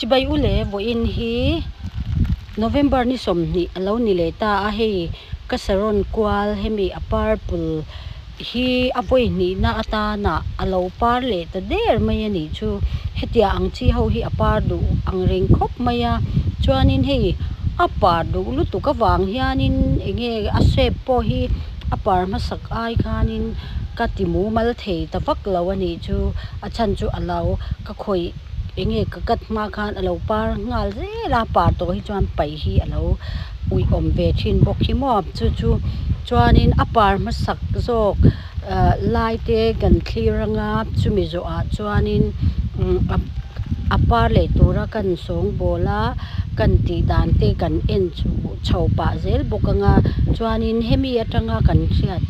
Chibai u le vawiin hi November ni 20 a lo ni leh ta a, hei ka saron kual hemi a purple hi a vawi hnihna atana a lo par leh ta der mai a nih chu. Hetiang ang chi ho hi a par duh ang reng khawp mai a, chuanin hei a par duh lutuk avang hianin eng nge a shape pawh hi a par hmasak ai khanin ka ti mumal thei ta vak lo a nih chu, a chhan chu a lo ka khawih eng nge ka cut hma khan a lo par nghal zel a, par tawh hi chuan paih hi a lo uih awm ve thin bawk hi maw chu chu chuanin a par hmasak zawk ah lai te kan thlir anga chumi zawhah chuanin umm a par leh tura kan sawngbawl a kan tih dan te kan en chho pah zel bawk anga chuanin hemi atanga kan hriat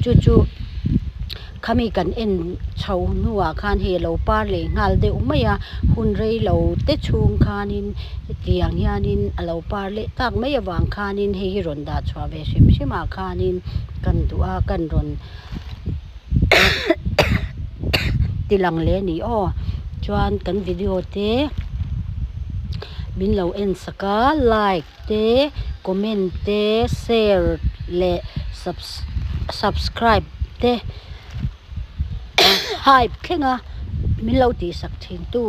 chu chu. Khami kan en chho hnuah khan hei a lo par leh nghal deuh mai a, hun rei lo te chhung khanin hetiang hianin a lo par leh tak mai avang khanin hei hi rawn dah chhuah ve hrim hrim ah khanin kan duh a kan rawn ti lang leh a ni aw chuan kan video te min lo en sak a like te comment te share leh subscribe te hype thleng a min lo tihsak thin tu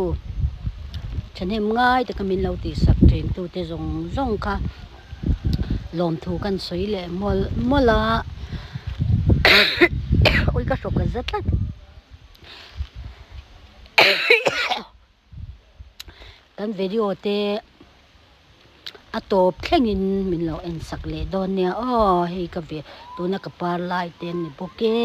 thahnem ngai taka min lo tihsak thin tu te zawng zawng kha lawmthu kan sawi leh mawlh mawlh a ui ka hrawk a za tlat. Kan video te a tawp thlengin min lo en sak leh dawn nia aw hei ka ve tuna ka par lai te an ni bawk e.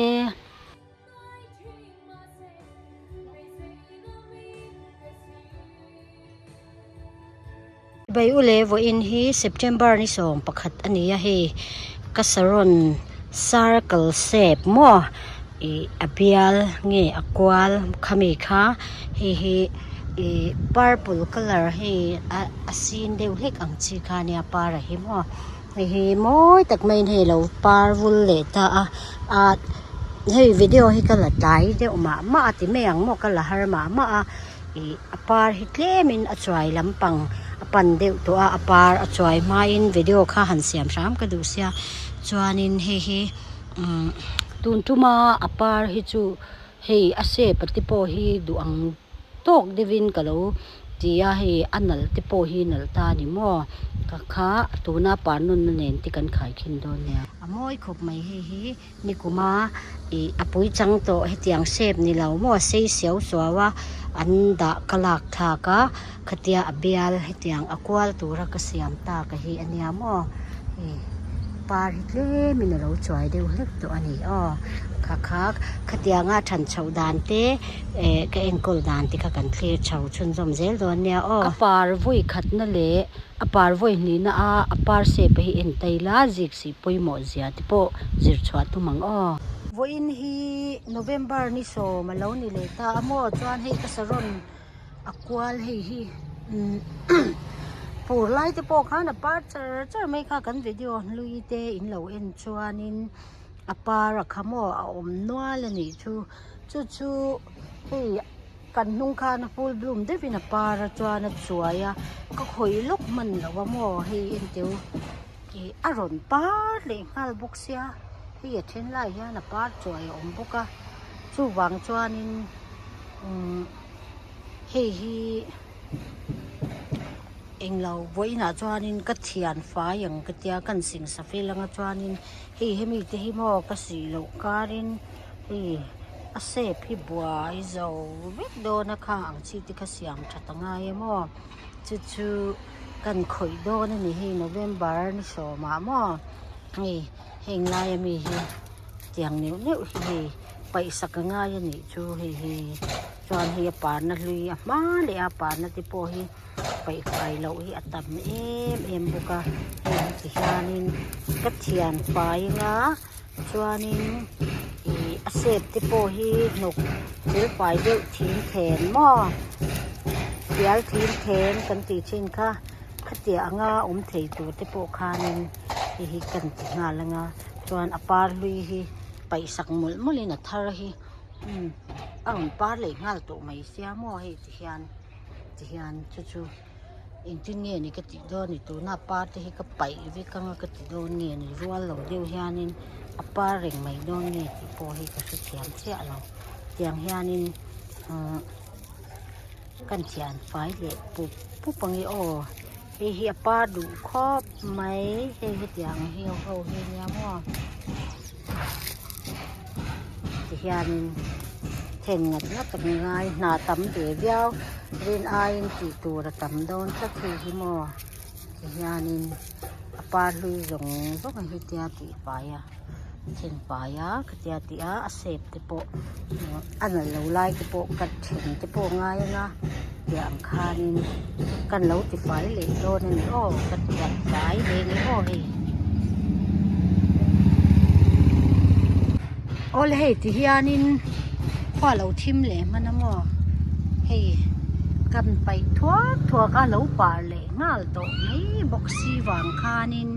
Bai u le vawiin hi September ni 11 a ni a hei ka saron circle shape maw ih a bial nge a kual khami kha hei hi ih purple colour hei a sin deuh hlek ang chi kha ania par a hi maw hei hi mawi tak maiin hei alo par vul leh ta a ah hei video hi ka la tlai deuh mah mah a ti mai ang maw ka la har mah mah a. Ih a par hi tlemin a chuai lampang a pan deuh tawh a a par a chuai hmain video kha han siam hram ka duh sia chuanin hei hi umm tun tuma a par hi chu hei a shape a te pawh hi duh ang tawk deuhin ka lo ti a hei a nalh te pawh hi nalh ta a ni maw ka kha tuna par nunna nen te kan khaikhin dawn nia. A mawi khawp mai hei hi. Nikuma ih a pui chang tawh hetiang shape ni lo maw sei siau suau a an dah ka lak thlak a khatia a bial hetiang a kual tura ka siam tak a hi a nia maw hei par hi tlemin a lo chuai deuh hlek tawh a ni aw kha kha khatianga than chhoh dan te eh ka enkawl dan te kha kan thlir chho chhunzawm zel dawn nia aw. A par vawi khatna leh A par vawi hnihna a a par shape hi en ta ila zik sih pawimawh zia te pawh zir chhuah tum ang aw. Vawiin hi November ni 10 a lo ni leh ta a maw chuan hei ka saron a kual hei hi umm fur lai te pawh khan a par char char mai kha kan video hlui te in lo en chuanin a par a kha maw a awm nual a nih chu chu chu hei. Kan hnung khan a full bloom deuhin a par a chuan a chuai a ka khawih lawk hman lo a maw hei enteu ih a rawn par leh nghal bawk sia hei a then lai hian a par chuai a awm bawk a chuvang chuanin umm hei hi englo vawiinah chuanin ka thian fai ang ka tia ka singsa fel anga chuanin hei hemi te hi maw ka sih loh karin. Hei a shape hi buai zo vek dawn a kha ang chi te kha siam that a ngai em aw chu chu kan khawih dawn a ni hei November ni 10 ah maw hei heng lai ami hi tiang neuh neuh hi hei paih sak a ngai a nih chu hei hi chuan hei a parna hlui a hma leh a parna te pawh hi paih fai loh hi a tam em em bawk a hei hi ti hianin ka thian fai anga. Chuanin ih a shape te pawh hi hnawk fel fai deuh thing then maw fial thing then kan tih thin kha khatiang anga awm thei tur te pawh khanin hei hi kan ti nghal anga chuan a par hlui hi paih sak mawlh mawlhin a thar hi umm a rawn par leh nghal tawh mai sia maw hei ti hian. Tihian chu chu engtin nge ni ka tih dawn ni tuna par te hi ka paih vek anga ka ti dawn nge ni rual lo deuh hianin a par reng mai dawn nge tih pawh hi ka hrethiam chiah lo tiang hianin uhh kan thian fai leh pup pup ang e aw hei hi a par duh khawp mai hei hetiang hi ho hi nia maw tihianin then ngat ngat a ngai hna tam ve viau rin aiin tih tur a tam dawn tlat hei hi maw tihianin a par hlui zawng zawng a hetia tih fai a then fai a khatia tih a a shape te pawh a nalh lo lai te pawh ka then te pawh a ngai ang a tiang ang khanin kan lo ti fai leh dawn a ni aw ka ti dan fai leh a ni aw hei awle hei ti hianin khua lo thim leh hman a maw hei kan paih thuak thuak a lo par leh nghal tawh mai bawk si vang khanin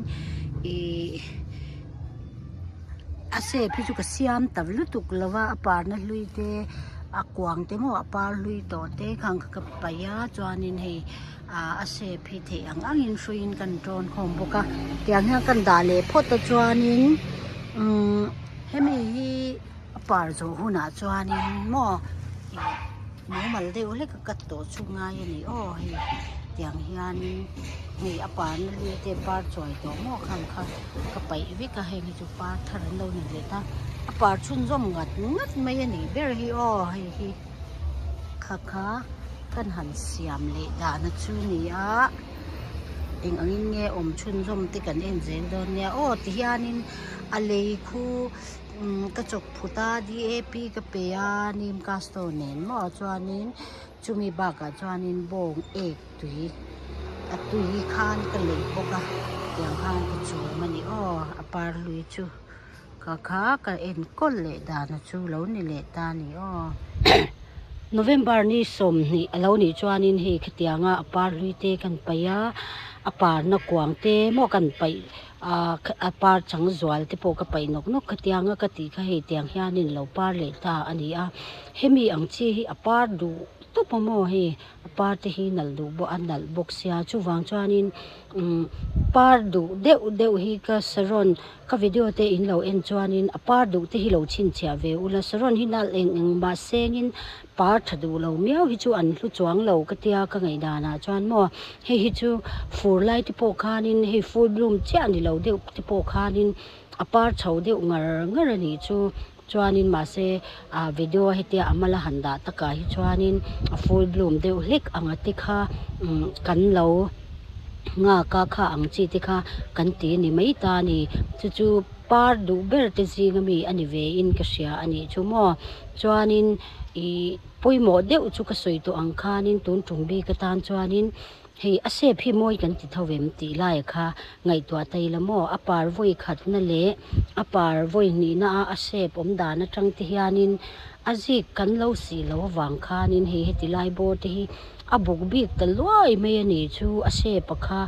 ihh a shape hi chu ka siam ta lutuk lo va a parna hlui te a kuang te maw a par hlui tawh te khang kha ka paih a chuanin hei ah a shape hi theih ang angin hruiin kan tawn khawm bawk a tiang hian kan dah leh phawt a chuanin umm hemi hi a par zawh hunah chuanin maw ih mumal deuh hlek a cut tawh chu ngai a ni aw hei tiang hianin hei a parna hlui te par chuai tawh maw khang kha ka paih vek a heng hi chu par thar an lo ni leh ta a par chhunzawm ngat ngat mai a nih ber hi aw hei hi kha kha kan han siam leh dahna chu ni a eng angin nge awm chhunzawm te kan en zel dawn nia aw tihianin a lei khu umm ka chawk phut a D A P ka pe a nim castor nen maw chuanin chumi bakah chuanin bawng ek tui a tui khan ka lei bawk a tiang khan ka chum a ni aw a par hlui chu kha kha ka enkawl leh dana chu lo ni leh ta a ni aw November ni 20 a lo nih chuanin hei khatianga a par hlui te kan paih a a parna kuang te maw kan paih ah a par chang zual te pawh ka paih nawk nawk khatianga ka tih kha hei tiang hianin lo par leh ta a ni a hemi ang chi hi a par duh tawp a maw hei a par te hi nalh duh bawk a nalh bawk sia chuvang chuanin umm par duh deuh deuh hi ka saron ka video te in lo en chuanin a par duh te hi lo chhinchhiah ve ula saron hi nalh eng eng mahsengin par tha duh lo miau hi chu an hlu chuang lo ka tia ka ngaihdan ah chuan maw hei hi chu fur lai te pawh khanin hei full bloom chiah ni lo deuh te pawh khanin a par chho deuh ngar ngar a nih chu. Chuanin mahse ah video hetia a mala han dah takah hi chuanin a full bloom deuh hlek anga te kha umm kan lo nghak a kha ang chi te kha kan ti a ni mai ta a ni chu chu par duh ber te zing ami a ni ve in ka hria a nih chu maw chuanin ih pawimawh deuh chu ka sawi tawh ang khanin tun tum bik atan chuanin. Hei a shape hi mawi kan ti tho em tih lai kha ngaihtuah ta ila maw a par vawi khatna leh a par vawi hnihna a a shape awm dan atang te hianin a zik kan lo sih loh avang khanin hei heti lai bawr te hi a buk bik ta luai mai a nih chu a shape a kha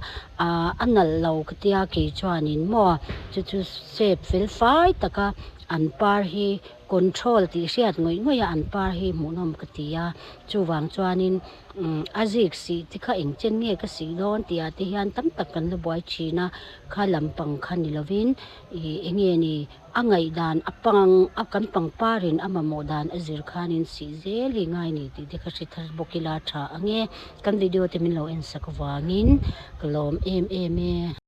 ah a nalh lo ka tia kei chuanin maw chu chu shape fel fai taka an par hi control tih hriat ngawih ngawih a an par hi hmuhnawm ka ti a chuvang chuanin umm a zik sih te kha eng chen nge ka sih dawn tih ah te hian tam tak kan la buai thin a kha lampang kha ni lovin ih eng nge ni a ngaihdan a pang a kan pangpar in a mamawh dan a zir khanin sih zel hi ngai ni tih te kha hre thar bawk ila tha ang e kan video te min lo en sak avangin ka lawm em em e.